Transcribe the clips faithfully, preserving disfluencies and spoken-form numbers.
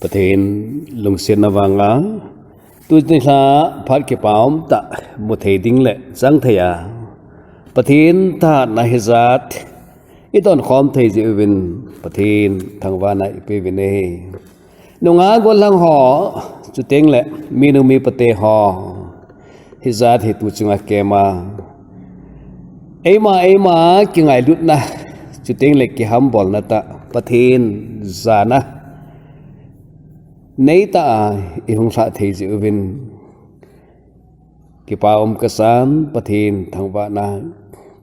Pathen lungsetna vanga tuni lha phat kipa umtah mu thei ding le chang thei a, Pathen thahatna hijat i don khom thei jeh uvin Pathen thangvahna i pe uvin ahi. Nungah gollhang ho, chuteng le minu mipa te ho, hijat hi tu chunga kema, eima eima kingailutna, chuteng le kihambolna tah Pathen jana neitah a i hung lhah thei jeh uvin kipa um kasan, Pathen thangvahna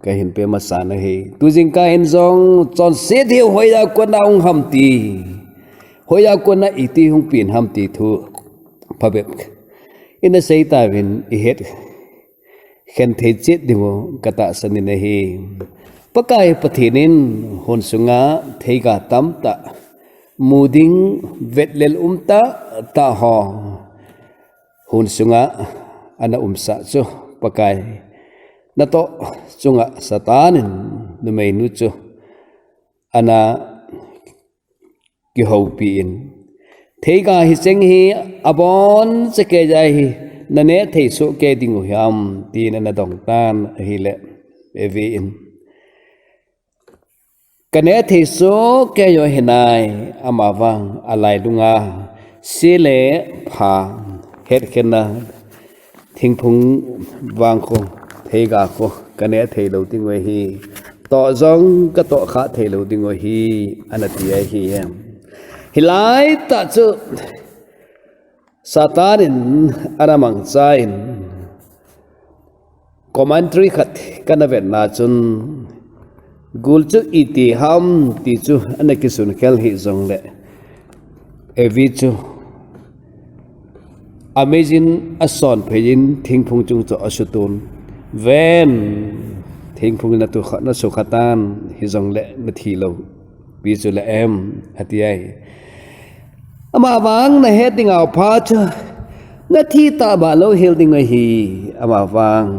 kahin pe masan ahi. Tu jingkah in jong chonset hi hoiya kona hung ham ti, hoiya kona iti hung pen ham ti thu phabep ina sei tauvin i het khen thei chet dingu katahsan in ahi. Pakai Pathen in hun sunga theiga tamtah mu ding, vetlel um tahtah ho hun sunga ana umsah chu, Pakai natoh chunga Satan in numeinu chu ana kihoupi in, theiga hicheng hi aboncha keiya hi naneh thei soh kei dingu ham, tin ana dong tan ahile, Evi in, kaneh thei soh keiyu ahi nai, amavang alailunga se le pha hetkhenna thingphung vang khu, theiga khu kaneh thei lou dingu ahi, toh jong katoh kha thei lou dingu ahi, ana ti ahi. Hilai tah chu Satan in ana mangcha in, commentary khat kana vetna chun, gul chu iti ham ti chu ana kisun khel hih jongle, Evi chu amei jin, asonphei jin thingphung chung chu asutun, ven, thingphung in atu kha, nasukha tan, hijongle nathi lou pi chu la em, ati ahi. Amavang nahet dinga pha chu nathi tahbeh lou hel dingu ahi. Amavang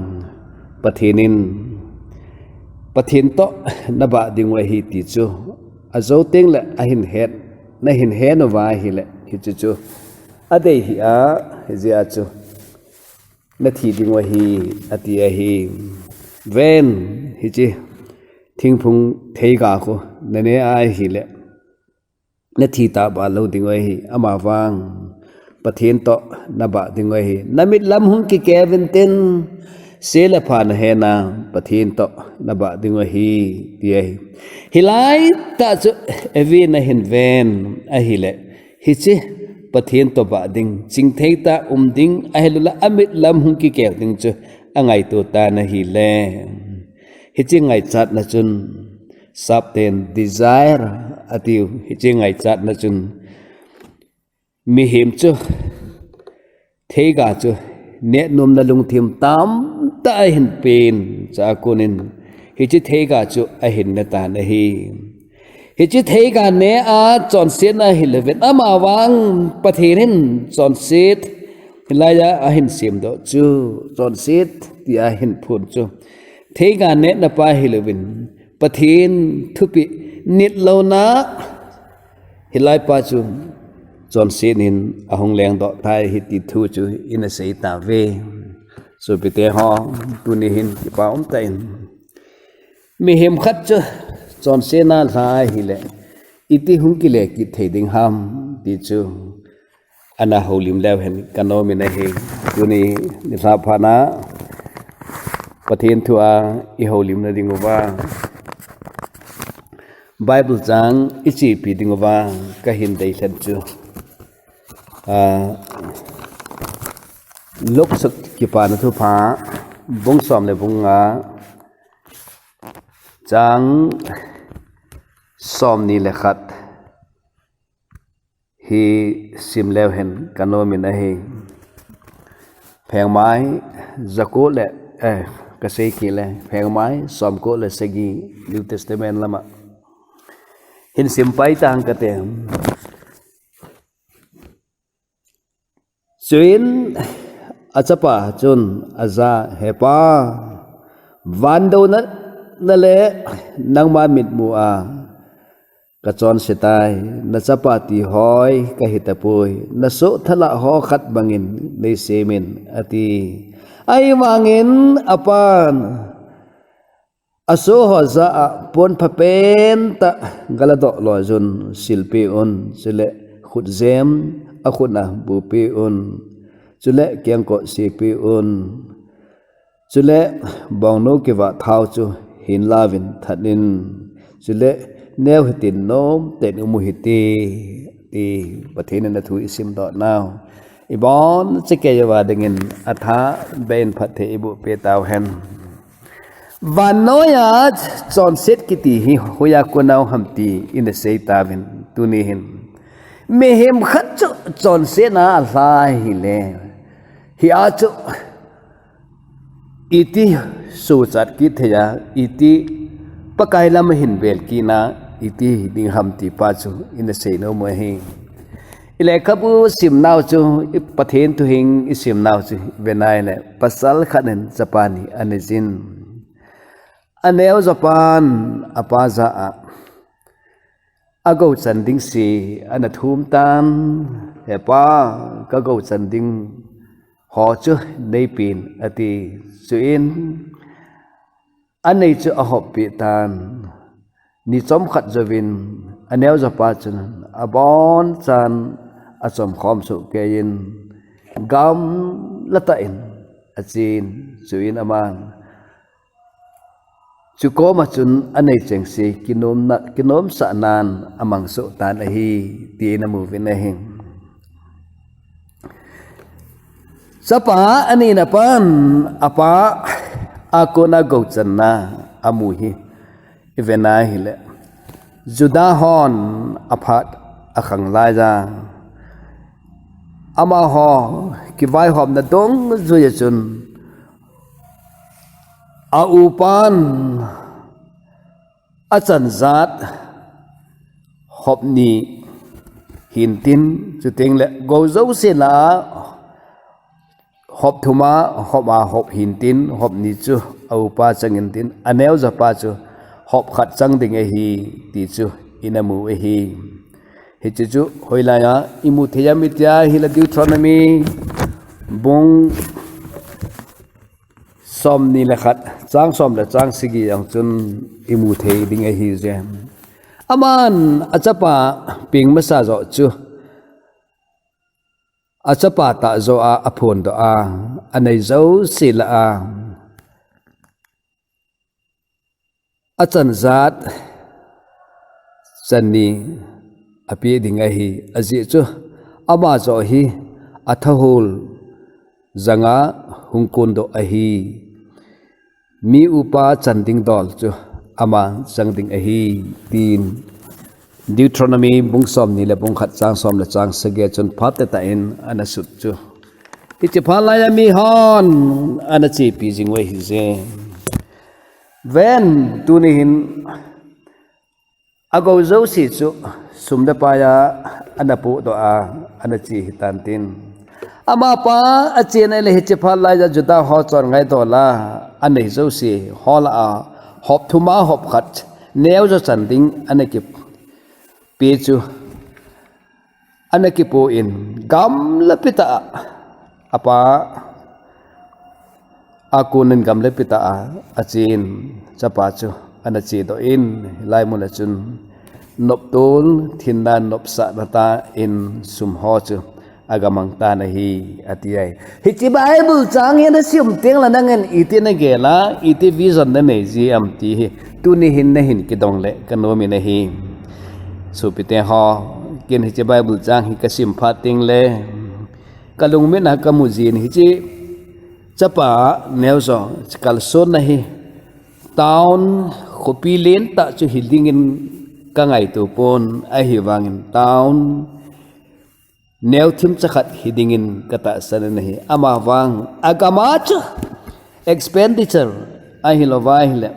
Pathen in, Pathen toh nabah dingu ahi ti chu ajou tengle ahin het, nahin het uva ahile, hiche chu adei hih a, hijeh a chu nathi dingu ahi, ati ahi. Ven, hiche thingphung theiga khu naneh ahile, nathi tahbeh lou dingu ahi, amavang Pathen toh nabah dingu ahi. Namit lam hung kikeh uvin tin, se le pha nahet a, Pathen toh nabah dingu ahi, ti ahi. Hilai tah chu Evi in ahin ven ahile, hiche Pathen toh bah ding, chingthei tah um ding, ahilouleh amit lam hung kikeh ding chu angaito tan ahile, hiche ngaichatna chun, sapten desire atiu, hiche ngaichatna chun mihem chu, theiga chu nehnomna lungthim tamtah ahin pen chua konin, hiche theiga chu ahin ne tan ahi. Hiche theiga neh a chonsetna hilouvin, amavang Pathen in chonset, hilaiya ahin semdoh chu, chonset tia ahin phon chu, theiga nehna pa hilouvin, Pathen thupeh nit louna, hilai pa chu chonset in ahung lengdoh tai ahi ti thu chu ina sei tauve. Sopite ho, tuni hin kipa umtah in, mihem khat chu chonsetna lha ahile, iti hung kile kit thei ding ham ti chu ana houlim leu hen kanomin ahi. Tuni nilhah phatna Pathen thua i houlimna dinguva, Bible chang i chepi dinguva kahin deilhen chu, ah, Luke sut Kipana Thupha bung som le bung nga, chang somni le khat hi sim leu hen kanomin ahi. Phengmai jako le, eh, kasei kit le, phengmai somko le sagi, New Testament lama hin sim pai tang kate. Chuin achapa chun aja, He Pa, van douna le nangma mitmu a kachonse tai, nachapa ti hoi kahi tapoi, nasoh thalah ho khat bangin neisemin, ati. Ahivangin apan, asoh ho jah a pon phapen tah galadoh loijun silpeh un, chule khutjem akhut a bupeh un, chule kengkoh sepeh un, chule bongnu kivah thao chu hinlauvin thatin, chule neo hitin nomtah in um u hite, ti Pathen in athu isimdoh nau. Ibonchauva dingin atha bein phatthei eiboh peh tauhen. Vannoiya chonset kiti hi hoiya kona um ham ti ina sei tauvin tuni hin. Mihem khat chu chonsetna alha hile, hia chu iti suhchat kit thei a, iti Pakai lam ahin vel kit na, iti hiding ham ti pa chu ina sei nom u ahi. I lekhabu simnau chu, i Pathen thuhing isimnau chu, ive nai le, pasal khat in chapa ni aneijin. Aneo jopan apa jah a agou chan ding se ana thum tan, He pa, kagou chan ding ho chu neipen, ati. Chuin anei chu ahoppeh tan. Ni chomkhat jouvin aneo jopa chun abonchan achomkhom sohkeiyin gamla tah in achen. Chuin aman chu koma chun anei chengse kinomna, kinomsahnan amangsoh tan ahi, tin amu uvin ahi. Chapa anina pan apa a kona gou channa amu hi ive nai hile, Juda hon aphat akhang laiya amaho kivaihopna dungjuiya chun a upan achanjat hop ni hintin, chuteng le gou jouse lah a hop thum a hop a hop hintin, hop ni chu a upa chang intin, aneo jopa chu hop khat chang ding ahi ti chu ina mu ahi. Hiche chu hoilaiya imu thei ham itia hile Deuteronomy bung somni le khat, chang som le chang sagi jong chun imu thei ding ahi je. Aman achapa peng masa joh chu achapa tah joh a aphondoh a, anei jouse lah a achanjat chan ni apeh ding ahi. Ajeh chu ama joh hi athahol janga hung kondoh ahi. Mi upa chan ding dol chu ama chang ding ahi, tin Deuteronomy bung somni le bung khat, chang som le chang sagi chun phatechan ana sut chu. Hiche phat laiya mihon ana chepi jing u ahije. Ven, tuni hin agou jouse chu sum le pai a ana pohdoh a, ana che hitan tin. Amapa achena le hiche phat laiya Juda ho chon ngaidol a anei jouse ho lah a hop thum a hop khat neo jo chan ding ana kipe chu ana kipoh in, gamla pi tah a apa a konin gamla pi tah a achen, chapa chu ana chedoh in, hilai mun a chun noptol thinna nopsahna tah in sum ho chu agamang tan ahi, ati ahi. Hiche Bible chang hi nasim teng le nangin iti nagel a, iti vision nanei ji ham ti hi tuni hin nahin kidong le kanom in ahi. Sopite ho, ken hiche Bible chang hi kasim phat teng le kalungmin a kamu jin, hiche chapa neo jo kalsonna hi town, khopi lentah chu hi dingin kangaito pon, ahivangin town neo themcha khat hi dingin katahsan in ahi. Amavang agam a chu expenditure ahilou va ahile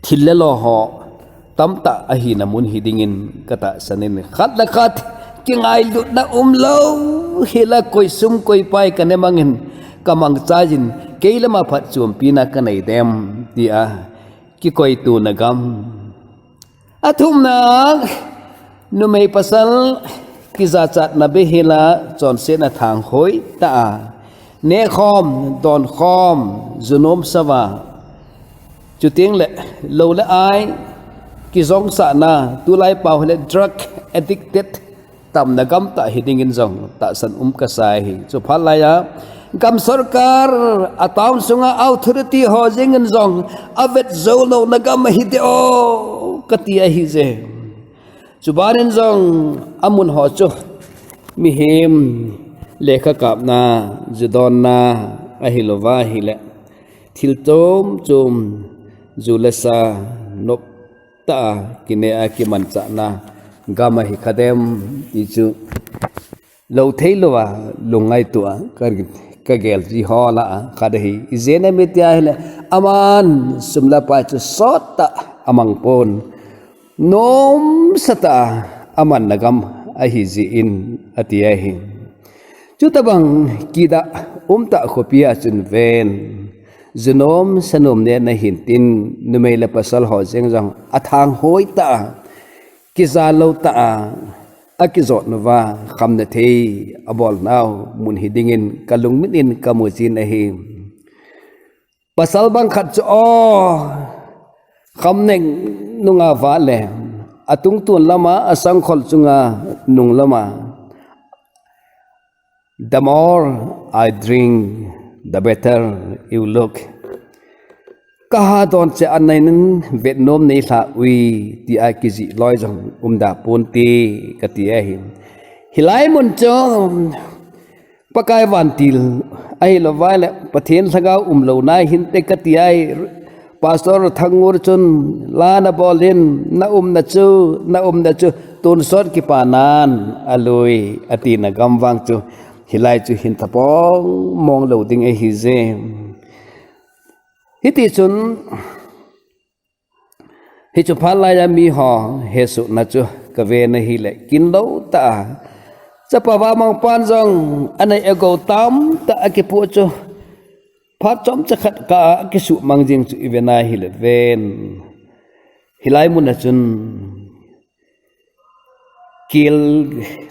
thil le lo ho tamtah ahina mun hi dingin katahsan in, khat le khat kingailutna umlou hila koi sum koi pai kane mangin kamangchai jin, kei lama phatchompi na kanei dem tia kikoitona gam Athumna, numei pasal kijachatna bep hila chonsetna thang hoi tah a, nehkhom, donkhom, junom sava, chuteng le lou le ai kijongsahna, tulai pao hile drug addicted tamna gam tah hi dingin jong tahsan um kasai hi. Chuphat laiya gam sorkar, a town sunga authority ho jengin jong avet jou louna gam ahi de o kati ahi je. Chubanin jong amun ho chu mihem lekha kapna, ju donna ahilouva ahile thil chom chom, ju le sa, nop tah a kineh a kimanchahna gam ahi kha dem ti chu lou thei louva lungngaito a ka, ka gel ji ho lah a khat ahi. Ijeh inem itia ahile aman sum le pai chu sot tah a mang pon, nomsa tah a amanna gam ahi jeh in ati ahi. Chutobang kidah umtah khopi a chun ven, junom sanom nehna hintin, numei le pasal ho jeng jong athang hoi tah a, kija lou tah a, akijotnauva khamna thei abolnau mun hi dingin kalungmit in kamu jin ahi. Pasal bang khat chu o, khamneng nunga vale, atungtun lama, asangkhol chunga nung lama, the more I drink, the better you look. Kaha don cheh a nainin vetnom neilhah uve tia kijih loi jong umda ponte kati ahi. Hilai mun chu Pakai vantil ahilouva ahile Pathen lhagao umlouna hinte kati ahi. Pastor Thangngur chun la nabol in, naumna chu, naumna chu tonsot kipanan alui atina gam vang chu hilai chu hin thapong mong lou ding ahi je. Hitichun hichu phat laiya miho hesohna chu kaven ahile kinlou tah a, chapa vamangpan jong anei agou tamtah a kipoh chu phat chomcha khat kah a akisuhmang jing chu iven ahile ven, hilai mun a chun kel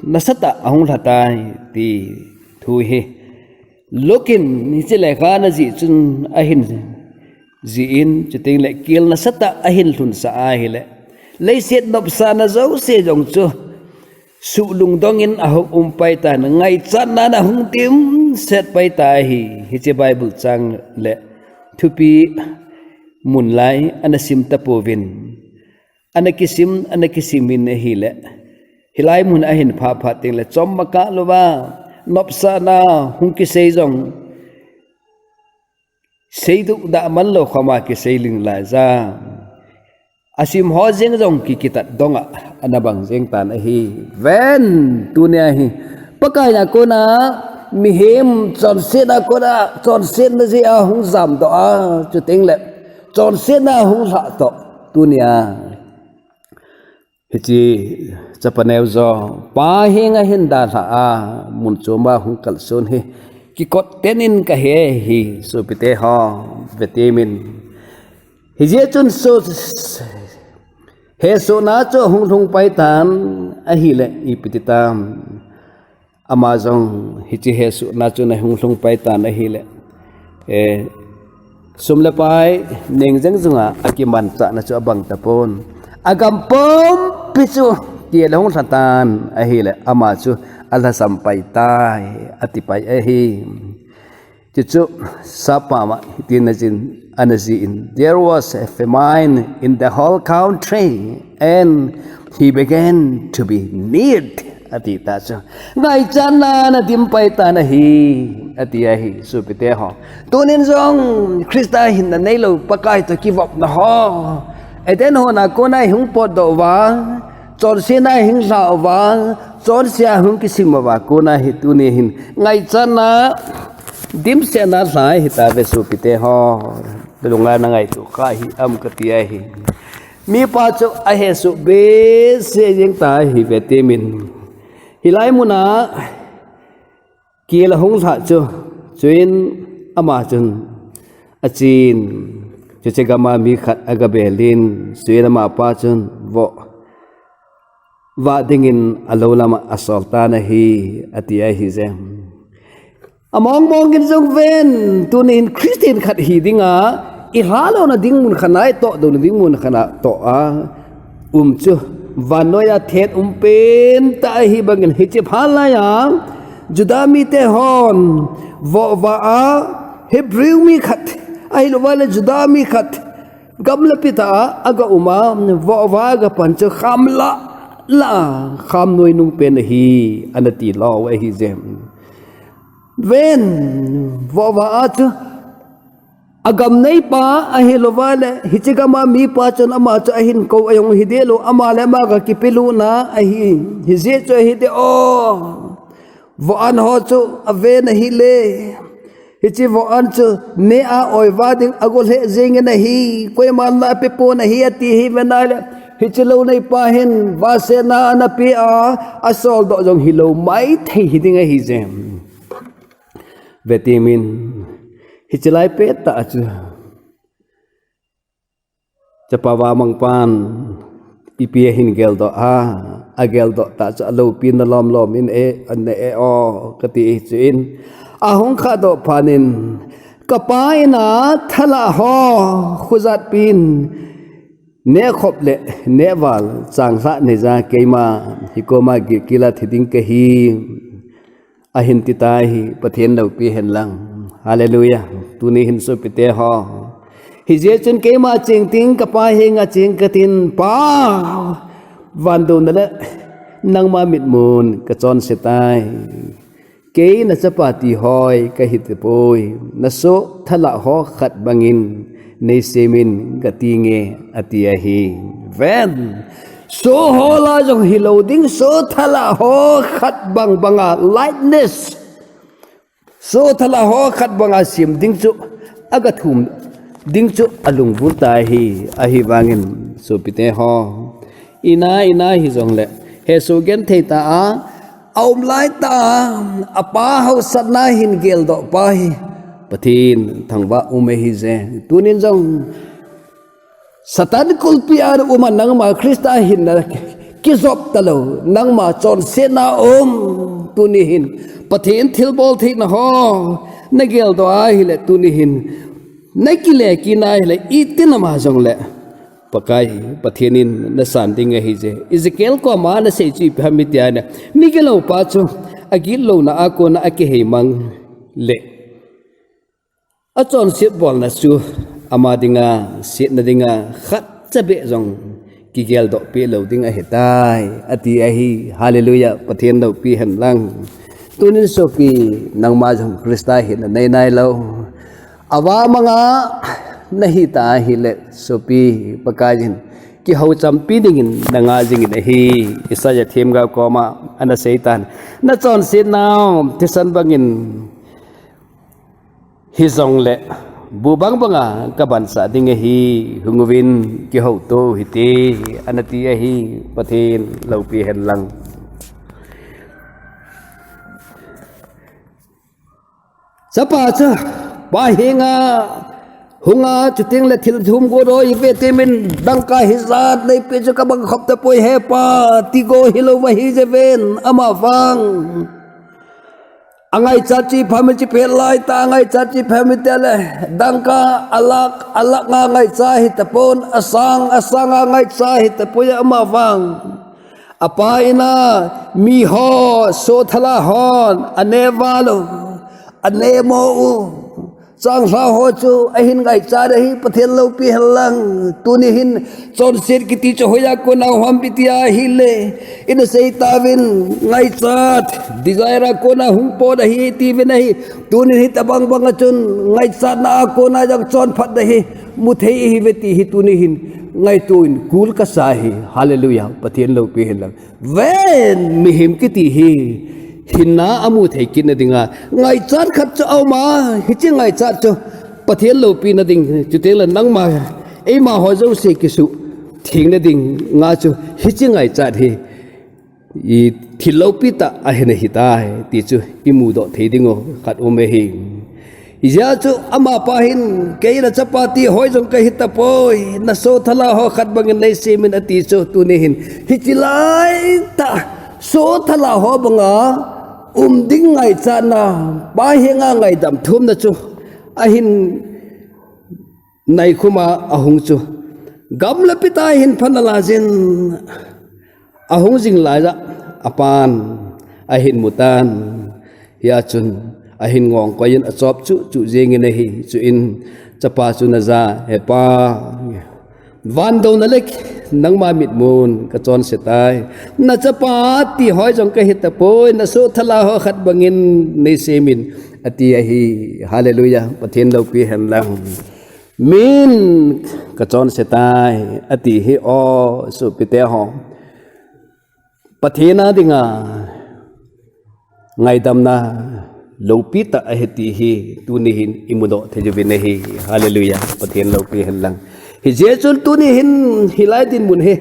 nasatah ahung lhatai ti thu hi Luke in hiche lekha ana jih chun ahin jih in, chuteng le kel nasatah ahin lhunsah ahile, leiset nopsahna jouse jong chu suhlungdong in ahung um paitan, ngaichatnan ahung dimset paita ahi. Hiche Bible chang le thupi mun lai ana sim tapouvin, ana kisim, ana kisimin ahile, hilai mun ahin phah phat tengle chomma kah louva nopsahna hung kisei jong, seiduh dah manlou khoma kisei ling laija, asim ho jeng jong ki, kitat donga ana bang jeng tan ahi. Ven, tunia hi Pakaiya kona mihem chonsetna kona, chonsetna jeh a hung jamdoh a, chuteng le chonsetna hung lhahdoh tunia hiche chapa neo jo pa henga hin dalhah a, mun choma hung kalson hi kikot tenin kahe hi, sopite ho, vetemin. Hijeh chun hesohna chu ahung lhung paitan ahile, ipi titam, ama jong hiche hesohna chun ahung lhung paitan ahile, sum le pai neng jeng junga akimanchahna chu abang tapon, agam pumpi chu kel ahung lhatan ahile, ama chu alhasam paitai, atipai ahi. Chuchu sappama hitin ana jih in, there was a famine in the whole country and he began to be in need, atita chu ngaichatnan adim paitan ahi, ati ahi, sopite ho. Tunin jong Christa hinna neilou, Pakai toh kivopna ho, Eden hon a kona ihung potdoh uva, chonsetna ihung lhah uva, chonse a hung kisim uva kona hi tuni hin ngaichatna dimsetna lhai hitauve, sopite ho. Nalunga nangaito kha hi am kati ahi. Mipa chu ahesoh behseh jeng ta ahi, vetemin. Hilai muna kel ahung lhah chu, chuin ama chun achen, Chuche gam a mi khat aga bel in, chuin amapa chun voh vah dingin alou lam a asol tan ahi, ati ahi je. Among mong in jong ven, tuni hin Christian khat hi dinga, i lha louna ding mun khat a, i toh louna ding mun khat a toh a um chu, vannoi a thet um pen tah ahi bangin, hiche phat lai a Juda mite hon voh vah a, Hebrew mi khat, ahilouva le Juda mi khat, gamla pi tah a aga um a, voh vah a aga pan chu kham lah lah a, kham noi nung pen ahi, ana ti lou ahi je. Ven, voh vah a chu, agam neipa, ahilouva le hiche gam a mipa chun ama chu ahin kou a jong hi deh lou, ama le ama aga kipe lutna ahi, hijeh chu ahi deh o. Voh an ho chu aven ahile, hiche voh an chu neh a oi vah ding ago lheh jeng in ahi, koiman la ape pon ahi, ati hi ven ahile, hiche lou neipa hin vahsetna ana pe a, asol doh jong hilou maithei hi ding ahi je. Ve temin, hiche lai pet tah a chu, chapa vahmang pan ipi ahin geldoh a, ageldoh tah chu aloupina lom lom in e, ana e o, kati chuin, ahung khah doh phat in, kapa in a thalah ho khojat pi in, neh khop le neh val changlhah neija keima hi koma gilkel a thi ding kahi, ahin ti tai hi, Pathen loupi hen lang. Hallelujah. Tuni hin sopite ho, hijeh chun keima cheng ting, kapa henga cheng katin, Pa, van douna le nangma mitmun kachonse tai. Kei nachapa ti hoi kahi tapoi. Nasoh thalah ho khat bangin neisem in kati nge, ati ahi. Ven, soh ho lah jong hilou ding, soh thalah ho khat bang banga likeness, soh thalah ho khat banga sem ding chu, aga thum ding chu alungvul tai hi, ahivangin sopite ho, ina ina hijongle, hesoh genthei tah a aum lai tah a, apa haosatna hin geldoh pa hi Pathen thangvah um ahi je. Tunin jong Satan kulpi a um a nangma Christa hinna kijop talou, nangma chonsetna um, tuni hin Pathen thilbol theina ho nageldoh ahile, tuni hin nakile kit na hile, itin ama jongle Pakai Pathen in nasan ding ahi je. Ezekiel koma ana sei chu ipi ham itile, migiloupa chu agitlouna a kona akihei mang le, achonset bolna chu ama dinga, setna dinga khatcha beh jong kigeldoh peh lou ding ahitai, ati ahi. Hallelujah, Pathen loupi hen lang. Tunin sopi, nangma jong Christa hinna nei nailou, avahmang a nahi ta ahile, sopi, Pakai in kihouchampi dingin nanga jingin ahi. Isaiah themgao koma ana seitan, nachonsetnau thisan bangin hijongle, bu bang banga kabansah ding ahi, hung uvin kihouto uhite, ana ti ahi. Pathen loupi hen lang. Chapa chu pa henga hunga, chuteng le thil thum go doi ive temin, dangka hijat neipeh chu kabang khop tapoi he pa, ti go hilou va hi je ven, ama vang angaichat chu ipi ham ichi phet lai ta, angaichat chu ipi ham itile, dangka alakh, alakh nga ngaicha hitapon, asang, asang a ngaicha hitapoi, ama vang apa in a miho, soh thalah hon aneh val u, aneh mo u, changlhah ho chu ahin ngaichat ahi. Pathen loupi hen lang. Tuni hin chonset kiti chu hoiya kona um ham itia ahile, ina sei tauvin, ngaichat desire a kona hung pot ahi tiuvin ahi. Tuni hitobang banga chun ngaichatna a kona jong chonphatna hi muthei ihiuve ti hi tuni hin ngaito in kul kasa hi. Hallelujah, Pathen loupi hen lang. Ven, mihem kiti hi hinna amuthei kitna dinga ngaichat khat chu auma, hiche ngaichat chu Pathen loupina ding, chuteng le nangma, eimaho jouse kisuhthengna dinga chu hiche ngaichat hi thil loupi tah ahin ahitai ti chu imudoh thei dingu khat um ahi. Hijeh chun amapa hin, "Kei nachapa ti hoi jong kahi tapoi, nasoh thalhah ho khat bangin neisemin," ati chu tuni hin. Hiche laitah soh thalhah ho banga um ding ngaichatna, Pa henga ngaidam thumna chu ahin naikhum a ahung chu. Gamla pita hin phan ala jin ahung jing laiya apan ahin mutan. Hia chun ahin ngong koiyin achop chuh chuh jingin ahi. Chuin chapa chu naja, "He pa, van douna le nangma mitmun kachonse tai. Nachapa ti hoi jong kahi tapoi, nasoh thalhah ho khat bangin neisemin," ati ahi. Hallelujah. Pathen loupi henlang. Min kachonse tai, ati hi o sopite ho. Pathen a dinga ngaidamna loupi tah ahi ti hi tuni hin imudoh thei uvin ahi. Hallelujah. Pathen loupi henlang. Hijeh chun tuni hin hilai dinmun hi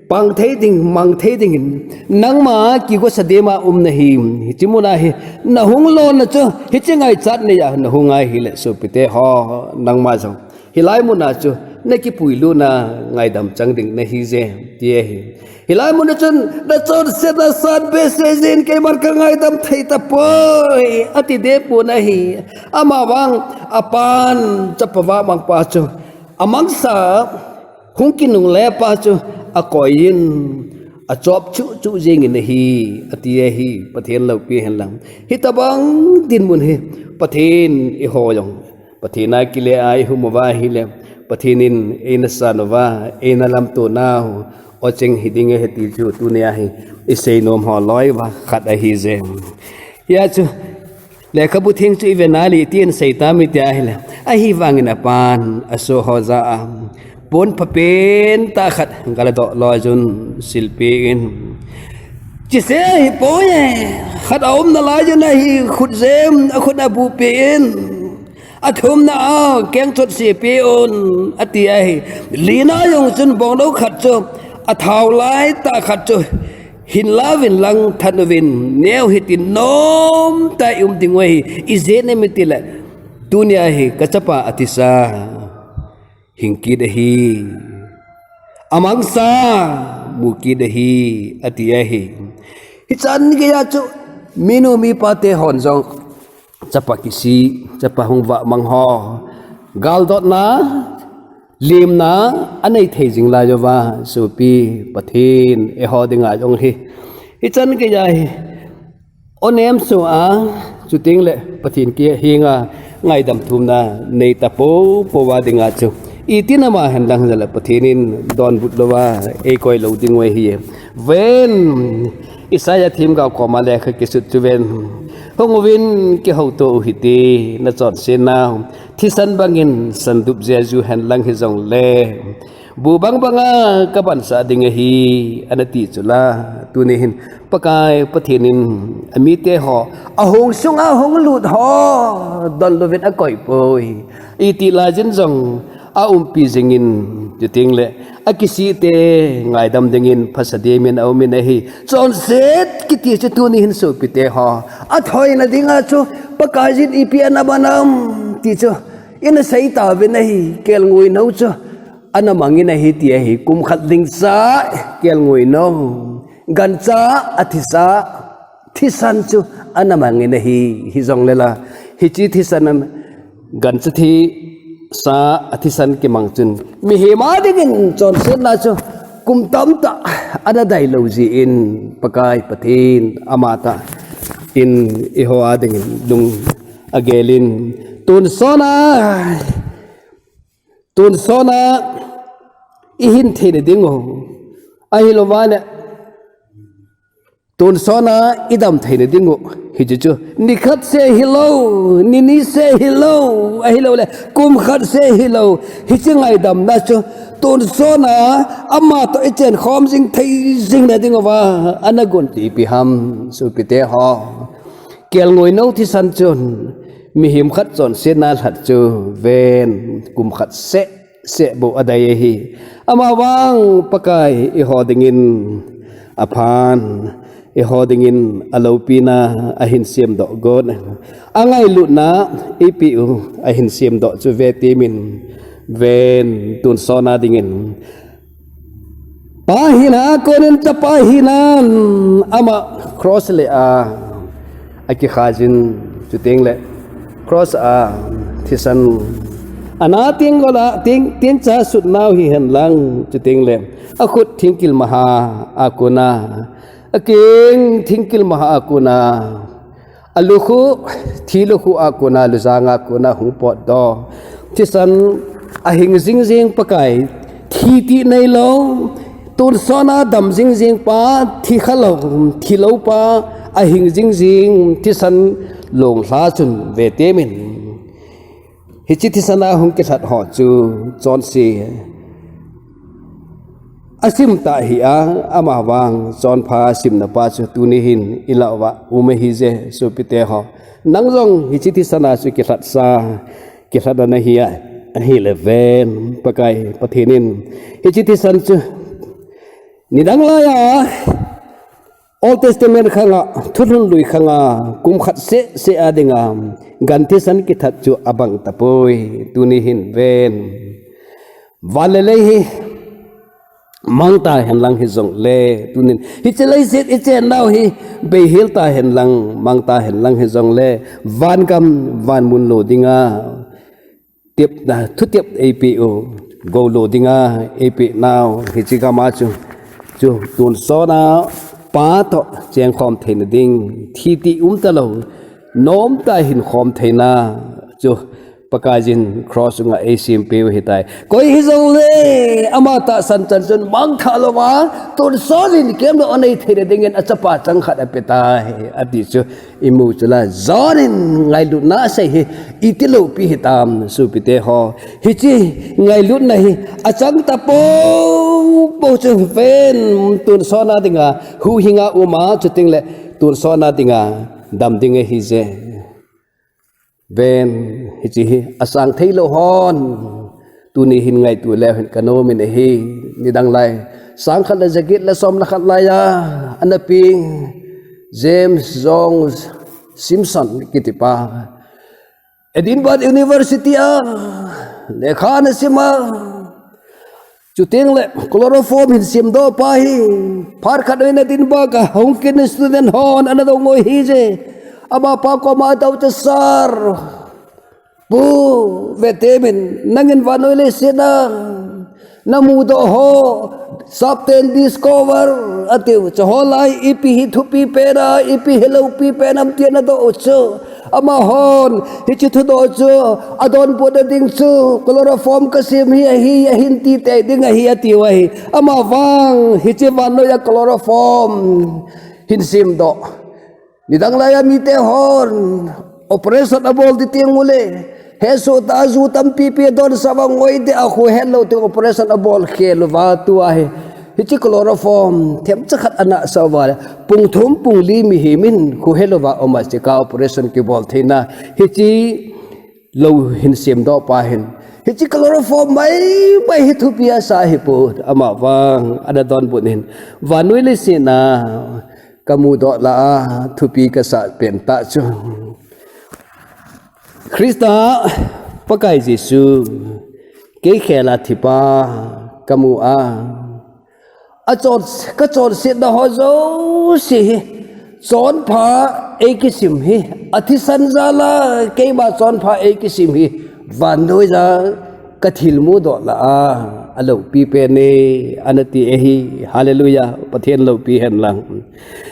pang thei ding, mang thei dingin, nangma kigosa dema um nahi, hiche muna hi nahung lona chu, hiche ngaichat neiya nahung ahile sopite ho, nangma jong hilai muna chu nakipuilutna ngaidam chang ding nahi je, ti ahi. Hilai muna chun, "Nachonsetna san behseh jeh in keiman kangaidam thei tapoi," ati dehpon ahi. Amavang apan chapa vamangpa chu amangsa hung kinungle pa chu akoiyin achop chuh chuh jingin ahi, ati ahi. Pathen loupi henlang. Hitobang dinmun hi Pathen iho jong Pathen a kile a ihum uva ahile, Pathen in eina san uva, eina lamto nau, ocheng hiding ahi ti chu tunia hi isei nom ho loi uva khat ahi je. Hia chu lekhabu theng chu iven ahile iti asei tam iti ahile, ahivangin apan asoh ho jah a pon phapen tah khat galadoh loijun silpen, "Chise ahipoi, khat aum nalaijun ahi, khutjem akhut abuhpen, athumna a kengchot sepen," ati ahi. Lina jong chun bongdou khat chu athao laitah khat chu hinlauvin lang thatuvin, neo hitin nomtah a ium dingu ahi. Ijeh inem itile tunia hi kachapa athisa hing kit ahi, amangsa mu kit ahi, ati ahi. Hichan geiya chu minu mipa te hon jong chapa kisih, chapa hung vahmang ho galdotna, lemna anei thei jing lai uva, sopi, Pathen eiho dinga jong hi hichan geiya hi onem soh a, chuteng le Pathen kihenga ngaidam thumna nei tapou pouva dinga chu itin ama henlang jeh le Pathen in donbut louva eikoi lou dingu ahi. Ven, Isaiah themgao koma lekha kisut chu ven, "Hung uvin kihouto u hite, nachonsetnau thisan bangin sandup jeh a ju henlang hijongle, bu bang banga kabansah ding ahi," anati chula. Tuni hin Pakai Pathen in amite ho, ahung sunga hung lut ho donlouvin akoipoi. Iti laijin jong aumpi jingin, chuteng le akisihte ngaidam dingin phasadimin aumin ahi. Chonset kiti chu tuni hin sopite ho, athoina dinga chu Pakaiyin ipi ana man am ti chu ina sei tauvin ahi. Kelngoi nou chu ana mangin ahi ti ahi. Kum khat lingsa kelngoi nou, gancha athisa thisan chu ana mangin ahi. Hijongle la, hiche thisan an, gancha thisa athisan kimang chun mihem a dingin chonsetna chu kum tamtah ana dailou jin, Pakai Pathen amatah in eiho a dingin lung agelin, tonsot a, tonsot a ihin theina dingu, ahilouvale tonsot a idam theina dingu, hiche chu nikhat seh hilou, nini seh hilou, ahiloule kum khat seh hilou, hiche ngaidamna chu tonsot a amatoh ichenkhom jing thei jingna dinguva ana gonthei ipi ham, sopite ho. Kelngoi nou thisan chun mihem khat chonsetna lhat chu ven, kum khat seh seh bou adai ahi. Amavang Pakai eiho dingin aphan, eiho dingin aloupina ahin semdoh got, angailutna eipeh u ahin semdoh chu vetemin ven, tonsotna dingin Pa hina konin chapa hinan ama cross le a, akikhai jin, chuteng le cross a thisan ana teng gola teng, tengcha sutnau hihen lang, chuteng le akhut thingkil maha a kona, akeng thingkil maha a kona, alukhu, thi lukhu a kona, lujanga kona hung potdoh. Thisan ahing jingjing Pakai, thi ti neilou, tonsotna dam jingjing pa, thi khalou, thilou pa, ahing jingjing thisan longlha chun vetemin. Hiche thisan a hung kilhat ho chu chonse asim tah hia, amavang chonpha simna pa chu tuni hin ilah uva um ahije sopite ho. Nang jong hiche thisan a chu kilhatsa, kilhatna nahi a, ahile ven Pakai Pathen in hiche thisan chu nidang laiya Old Testament khanga, thulhun lui khanga, kum khat seh seh a dinga gan thisan kithat chu abang tapoi, tuni hin ven. Van le lei hi mangta henlang hijongle, tunin hiche leiset ichennau hi beihel ta henlang, mangta henlang hijongle, vangam, vanmun lo dinga tepna, thutep eipeh u, gou lo dinga eipehnau, hiche gam a chu, chu tonsotna pa toh chengkhom theina ding, thi ti umtalou, nomtah a hinkhom theina chu Pakaiyin cross sunga eisempeh u ahitai. Koi hijongle, ama tahsan chan chun mangthah louva, tonsot in kemlou anei theina dingin achapa chang khat apetai, ati chu imu chula, John in ngailutna asei hi iti loupi hitam sopite ho. Hiche ngailutna hi achang tapou pou chu ven, tonsotna dinga huhhinga uma, chuteng le tonsotna dinga dam ding ahije. Ven, hiche hi asang theilou hon, tuni hin ngaito leu hen kanomin ahi, nidang lai, sang khat le jaget le som le khat laiya ana peng, James Jones Simpson kitipa, Edinburgh University a lekha ana sima, chuteng le chloroform hin semdoh pa hi, phat khat in Edinburgh a hung kit student hon ana dong u ahije. Amapa koma adong chu, Sir, Pu, vetemin, nangin vannoi leiset a namudoh ho, Sap ten discover, atiu, chuho lai ipi hi thupi pen a, ipi hi loupi pen ham ti ana doh u chu. Amahon hiche thudoh chu adonbutna ding chu chloroform kasem hi ahi, ahin ti tei ding ahi, atiu ahi. Amavang hiche vannoiya chloroform hin semdoh, nidang laiya mite hon operation abol ding teng ule, hesoh tah a ju tampipi adonsah uva ngoi deh a, kho hetlou teng operation abol khel uva, tua hi hiche chloroform themcha khat anasah uva le, pung thum pung li mihem in kho helouva um a, cheka operation kibol theina hiche lou hin semdoh pa hin, hiche chloroform maimai hi thupi asah ahipon, amavang ana donbut in, vannoi leiset a kamudoh lah a thupi kasah pentah chu, Christa, Pakai Jesu, kei khel a thipa kamu a, achon, kachonsetna ho jouse hi, chonpha eikisim hi, athisan jal a keima chonpha eikisim hi, vannoiya kathilmu doh lah a aloupi pen e, ana ti ahi. Hallelujah, Pathen loupi hen lang.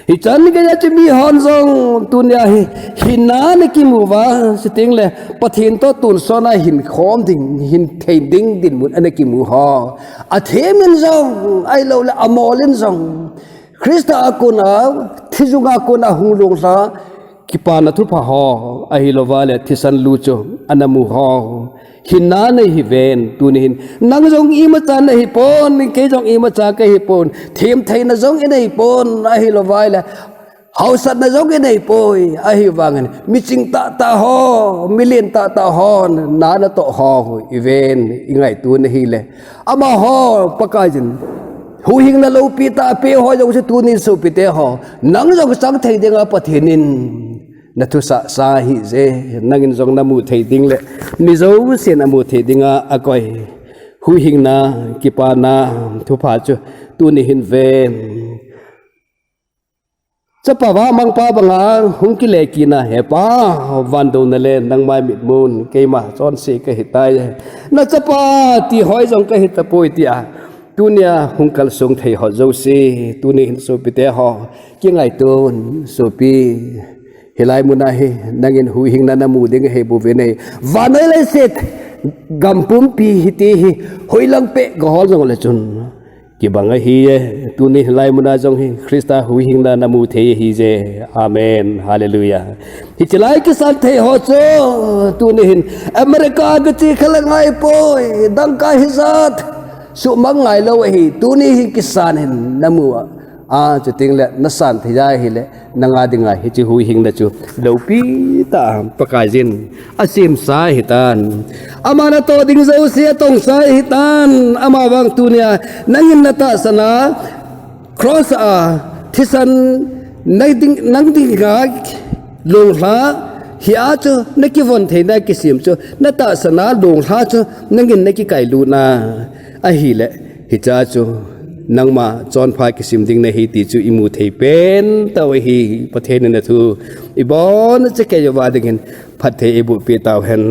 Hichan geiya chu mihon jong tunia hi hinna ana kimu uva, chuteng le Pathen toh tonsot a hinkhom ding, hinthei ding dinmun ana kimu ho, athem in jong, ahilouleh amol in jong, Christa a kona, thijung a kona hung longlha, kipana thupha ho, ahilouva le thisan lu chu ana mu ho, hinna nei hiven, tuni hin. Nang jong imacha nahipon, kei jong imacha kahipon, themtheina jong ineipon, ahilouva le haosatna jong ineipoi, ahivangin miching tahtah ho, milen tahtah hon na natoh ho iven, ingaito nahile, amaho Pakaiyin Huhhingna loupi tah apeh ho jong chu tuni sopite ho, nang jong chang thei dinga Pathen in nathusah sa ahije, nangin jong namu thei ding le mi jousen amu thei dinga akoi. Huhhingna, kipana thupha chu tuni hin ve. Chapa vahmangpa banga hung kile kitna, He Pa, van douna le nangma mitmun, keima chonse kahitai. Na chapa ti hoi jong kahi tapoi tia tunia hung kalsong thei ho jouse, tuni hin sopite ho, kingaito un sopi. Hilai muna hi nangin huhhingna namu ding ahi bouvin, vannoi leiset gam pumpi hiti hi hoilang peh gahol jongle chun kibang ahiye. Tuni hilai muna jong hi Christa huhhingna namu thei ahije. Amen. Hallelujah. Hiche lai kisan thei ho chu tuni hin America gache kha le ngaipoi, dangka hijat suhmang ngailou ahi. Tuni hin kisan hin namu a, chutengle nasan thei ahile nanga dinga hiche huhhingna chu loupi tah Pakaiyin asemsa ahitan. Ama natoh ding jouse atongsa ahitan. Amavang tunia nangin natahsan a cross a thisan nang dinga longlha hia chu nakivon theina kisem chu, natahsan a longlha chu nangin nakikailut na ahile, hichea chu nangma chonpha kisim ding nahi ti chu imu thei pen tauve. Pathen in athu ibonchauva dingin phatthei eiboh peh tauhen.